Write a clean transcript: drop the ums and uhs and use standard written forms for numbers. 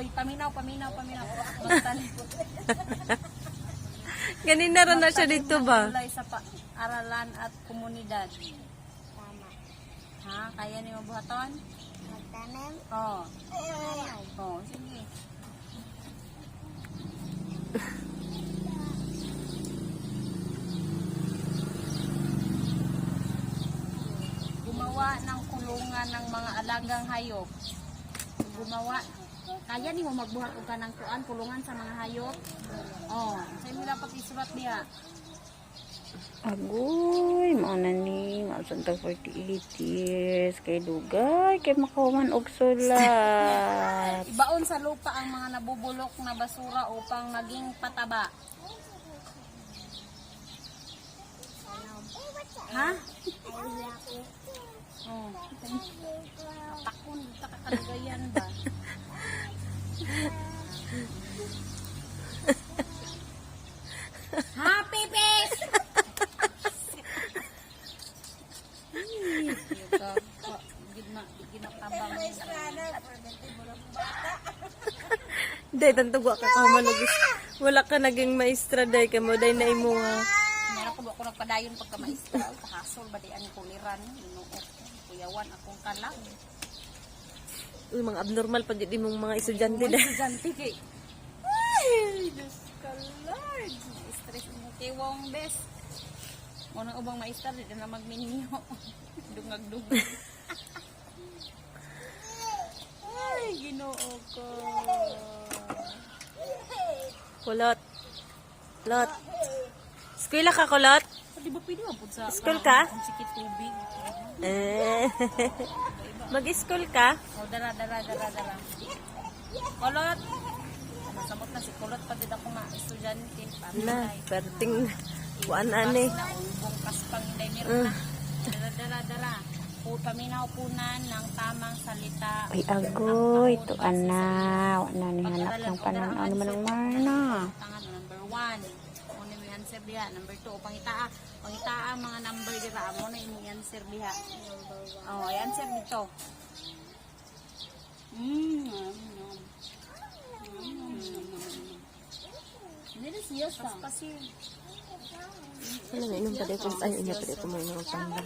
Oy, paminaw, paminaw, paminaw. Magtanim. Ganina rin na siya dito ba? Gulay sa paaralan at komunidad. Tama. Ha? Kaya ni mabuhaton? Magtanim. Oo. Oh. Sige. Gumawa ng kulungan ng mga alagang hayop. Gumawa. Kaya nimo magbuhat og kanang kuan kulungan sa mga hayop? Oh, sa imo dapat isulat diha. Agoy, mao na ni, mao sa 48 years kay dugay kay makahuman og sulat. Ibaon sa lupa ang mga nabubulok na basura upang maging pataba. Ha? Oh. Takon, takakalugayan ba? Happy face! Ginatabang. Day, tantugwa ka kahuman og wala ka naging maestra day kay mo day na imo nga. Meron ko ba ako nagpadayon pagka maestra? Kahasol ba di ang kuliran? Ginoo. Kuyawan akong kalag. Uy, mga abnormal pa jud imong mga estudyante Mga day. estudyante kay. Ay, Diyos ka Lord. Stress mo tiwong bes. Muna ubang maestra di na magminyo. Dungag-dungag. Ay, Ginoo ko. Kulot. Kulot. Eskwela ka, kulot? Di ba pwede mapud sa School ka? Ang sikit tubig. Eh. Mag-school ka? O, dara, dara, dara, dara. Kulot! Masamot na si Kulot pati ako nga estudyante. Na, perting kuan ani. Na ulbong kaspang inday meron na. Dara, dara, dara. Po, paminaw punan ng tamang salita. Ay agoy, to ana, wa na ni hanap ng panan-aw naman ang Marna. Tangan, number 1. Mo na yung answer diha. Number 2, pangitaa. Pangitaa ang mga number dira. Mo na imong answer diha. Oh, answer dito. Deliciosa. Paspasin. Wala na inom pa day ko ay inya pa day ko mo inom tambal.